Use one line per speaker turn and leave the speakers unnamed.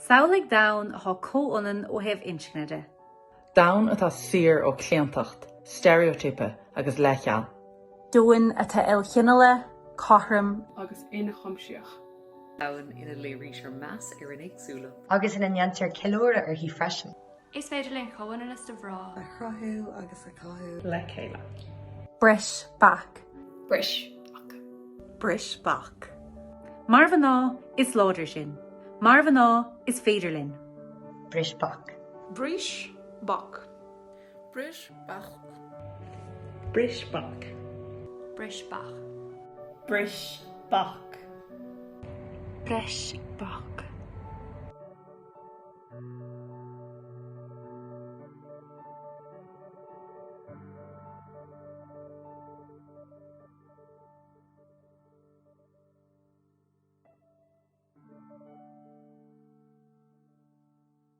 Samhlaigh domhan atá comhionann ó thaobh inscne de.
Domhan atá saor ó chlaontacht, steiréitíopa agus leithcheal.
Domhan atá ilchineálach, cothrom.
agus ionchuimsitheach.
Domhan ina léirítear meas ar an éagsúlacht.
Agus ina ndéantar ceiliúradh uirthi freisin.
Is féidir linn comhionannas do mhná.
A chruthú agus a chothú.
Le chéile.
Bris bac.
Bris bac.
Bris bac.
Mar mhná, is láidir sinn. Mar mhná, is féidir linn.
Bris bac.
Bris bac. Bris bac.
Bris bac.
Bris bac.
Bris bac.
Bris bac.